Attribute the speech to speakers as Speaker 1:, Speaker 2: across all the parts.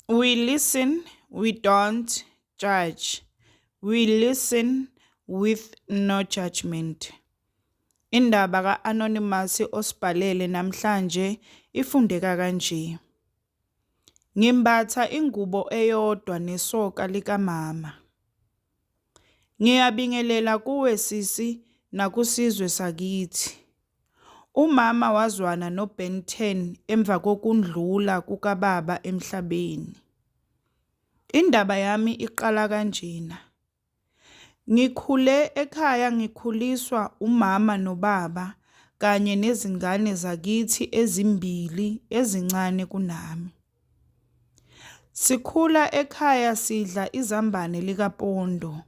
Speaker 1: We listen, we don't judge. We listen with no judgment. Indaba ka-Anonymous osibhalele namhlanje ifundeka kanje. Ngimbatha ingubo eyodwa nesoka likamama. Ngiyabingelela kuwe sisi nakusizwe sakithi. Umama wazwana noBen 10 emva kokundlula kukababa emhlabeni. Indaba yami iqala kanjena. Ngikhule ekhaya ngikhuliswa umama nobaba kanye nezingane zakithi ezimbili ezincane kunami. Sikhula ekhaya sidla izambane likapondo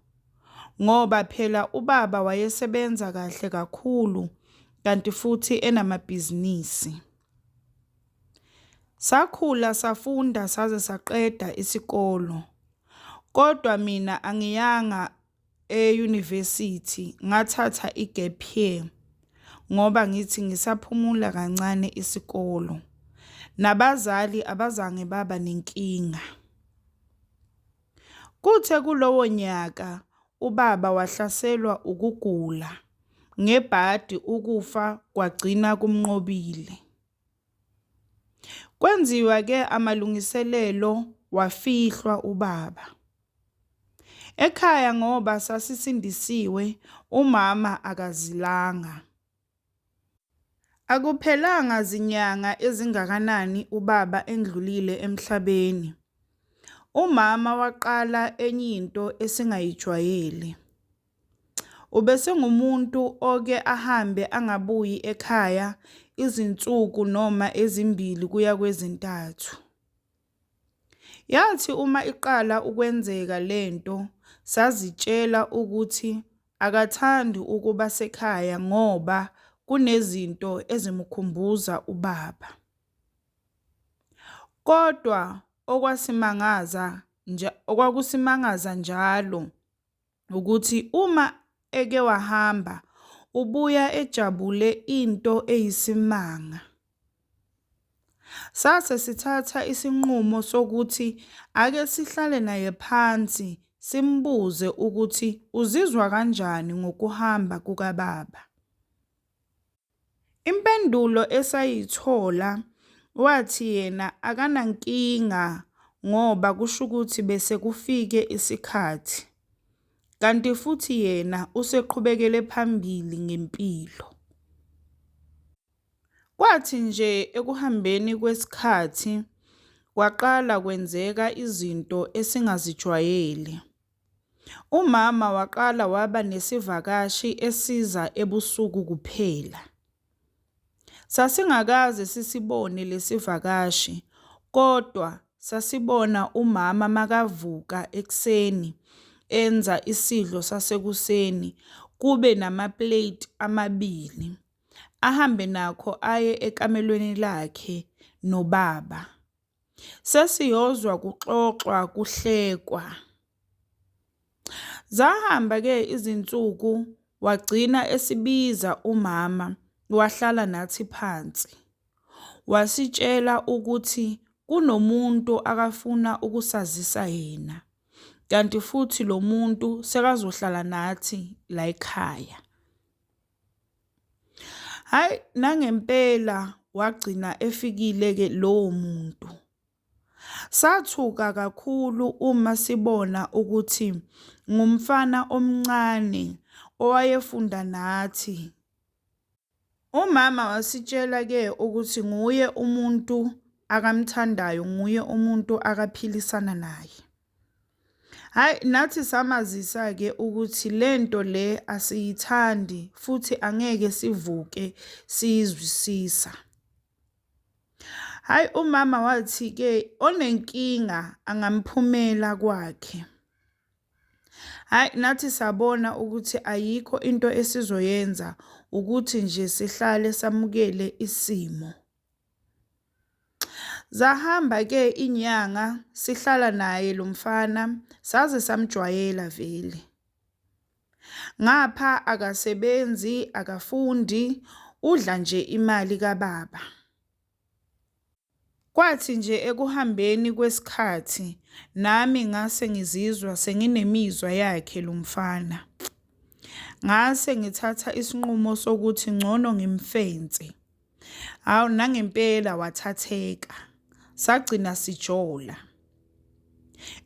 Speaker 1: ngoba phela ubaba wayesebenza kahle kakhulu kanti futhi enamabhizinisi. Sakhula safunda saze saqeda isikolo kodwa mina angiyanga eyunivesithi ngathatha i-gap year ngoba ngithi ngisaphumula kancane isikolo. Nabazali abazange baba nenkinga. Kuthe kulowo nyaka ubaba wahlaselwa ukugula, ngebhadi ukufa kwagcina kumnqobile. Kwenziwa-ke amalungiselelo wafihlwa ubaba. Ekhaya ngoba sasisindisiwe umama akazilanga. Akuphelanga zinyanga ezingakanani ubaba endlulile emhlabeni, umama waqala enye into esingayijwayele. Ubesengumuntu oke ahambe angabuyi ekhaya izinsuku noma ezimbili kuya kwezintathu. Yathi uma iqala ukwenzeka lento sazitshela ukuthi akathandi ukuba sekhaya ngoba kunezinto ezimukhumbuza ubaba. Kodwa okwakusimangaza njalo ukuthi uma eke wahamba ubuya ejabule into eyisimanga. Sase sithatha isinqumo sokuthi ake sihlale naye phansi simbuze ukuthi uzizwa kanjani ngokuhamba kukababa. Impendulo esayithola wathi yena akanankinga ngoba kushukuthi bese kufike isikhathi, kanti futhi yena useqhubekele phambili ngempilo. Kwathi nje ekuhambeni kwesikhathi kwaqala kwenzeka izinto esingazijwayele. Umama waqala waba nesivakashi esiza ebusuku kuphela. Sasingakaze sisibone lesivakashi kodwa sasibona umama makavuka ekuseni enza isidlo sasekuseni kube nama-plate amabili, ahambe nakho aye ekamelweni lakhe nobaba. Sesiyozwa kuxoxwa kuhlekwa. Zahamba-ke izinsuku wagcina esibiza umama wahlala nathi phansi. Wasitshela ukuthi kunomuntu akafuna ukusazisa yena, kanti futhi lo muntu sekazohlala nathi layikhaya. Hhayi nangempela wagcina efikile-ke lowo muntu. Sathuka kakhulu uma sibona ukuthi ngumfana omncane owayefunda nathi. Umama wasitshela-ke ukuthi nguye umuntu akamthandayo, nguye umuntu akaphilisana naye. Hhayi nathi samazisa-ke ukuthi lento le asiyithandi futhi angeke sivuke siyizwisisa. Hhayi umama wathi-ke onenkinga angamphumela kwakhe. Hhayi nathi sabona ukuthi ayikho into esizoyenza ukuthi nje sihlale samukele isimo. Zahamba-ke inyanga sihlala naye lo mfana saze samjwayela vele. Ngapha akasebenzi, akafundi, udla nje imali kababa. Kwathi nje ekuhambeni kwesikhathi nami ngase ngizizwa senginemizwa yakhe lo mfana. Ngase ngithatha isinqumo sokuthi ngcono ngimfense. Hawu nangempela wathatheka, sagcina sijola.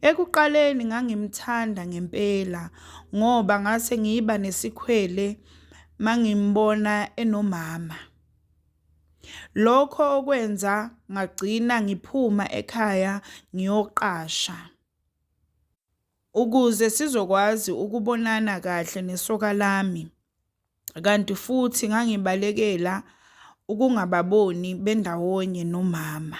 Speaker 1: Ekuqaleni ngangimthanda ngempela ngoba ngase ngiba nesikhwele mangimbona enomama. Lokho okwenza ngagcina ngiphuma ekhaya ngiyoqasha ukuze sizokwazi ukubonana kahle nesoka lami. Kanti futhi ngangibalekela ukungababoni bendawonye nomama.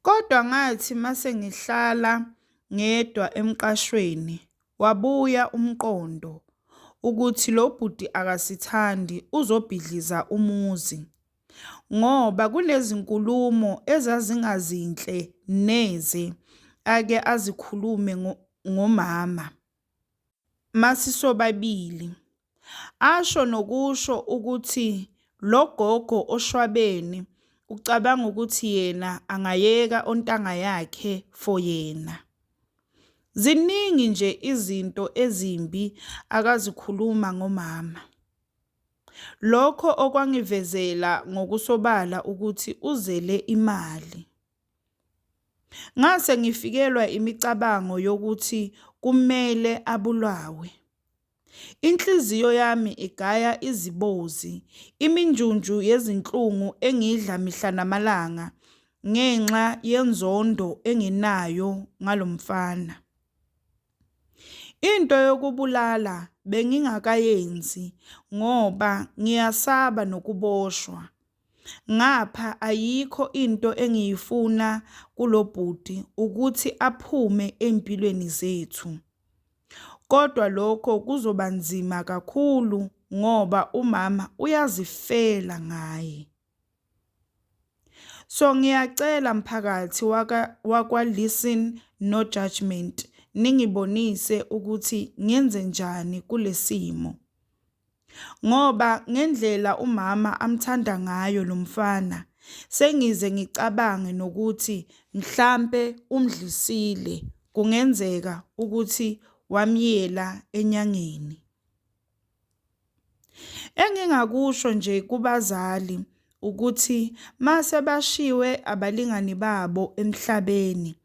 Speaker 1: Kodwa ngathi mase ngihlala ngedwa emqashweni wabuya umqondo ukuthi lo bhuti akasithandi uzobhidliza umuzi ngoba kunezinkulumo ezazingazinhle neze ake azikhulume ngomama masisobabili. Asho nokusho ukuthi lo gogo oshwabene ucabanga ukuthi yena angayeka ontanga yakhe for yena. Ziningi nje izinto ezimbi akazikhuluma ngomama. Lokho okwangivezela ngokusobala ukuthi uzele imali. Ngase ngifikelwa imicabango yokuthi kumele abulawe. Inhliziyo yami igaya izibozi, iminjunju yezinhlungu engidla mihla namalanga ngenxa yenzondo enginayo ngalo mfana. Into yokubulala bengingakayenzi ngoba ngiyasaba nokuboshwa. Ngapha ayikho into engiyifuna kulo bhuti ukuthi aphume ey'mpilweni zethu. Kodwa lokho kuzoba nzima kakhulu ngoba umama uyazifela ngaye. So ngiyacela mphakathi wakwa-Listen No Judgement ningibonise ukuthi ngenze njani kulesimo. Ngoba ngendlela umama amthanda ngayo lo mfana sengize ngicabange nokuthi mhlampe umdlisile kungenzeka ukuthi wamyela enyangeni. Engingakusho nje kubazali ukuthi mase bashiwe abalingani babo emhlabeni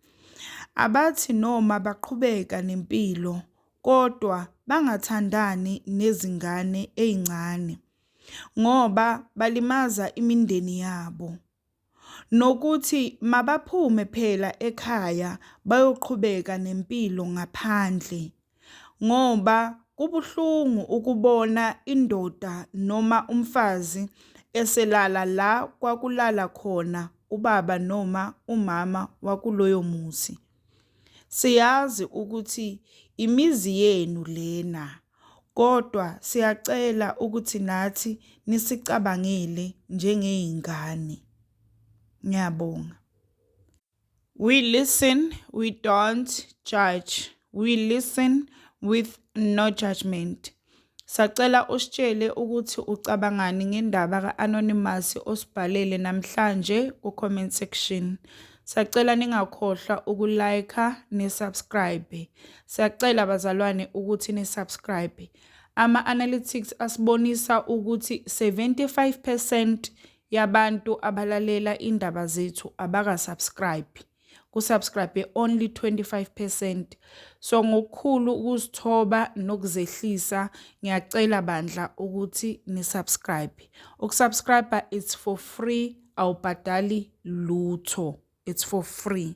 Speaker 1: abathi noma baqhubeka nempilo kodwa bangathandani nezingane ey'ncane ngoba balimaza imindeni yabo. Nokuthi mabaphume phela ekhaya bayoqhubeka nempilo ngaphandle ngoba kubuhlungu ukubona indoda noma umfazi eselala la kwakulala khona ubaba noma umama wakuloyo muzi. Siyazi ukuthi imizi yenu lena kodwa siyacela ukuthi nathi nisicabangele njengey'ngane. Ngiyabonga. We listen, we don't judge. We listen with no judgment. Sacela usitshele ukuthi ucabangani ngendaba ka-Anonymous osibhalele namhlanje ku-comment section. Sacela ningakhohlwa uku-like ne-subscribe. Siyacela bazalwane ukuthi ni-subscribe. Ama-analytics asibonisa ukuthi 75% yabantu abalalela indaba zethu abaka-subscribe. Ku-subscribe only 25%. So ngokukhulu ukuzithoba nokuzehlisa ngiyacela bandla ukuthi ni-subscribe. Uku-subscribe it's for free, awubhadali lutho. It's for free.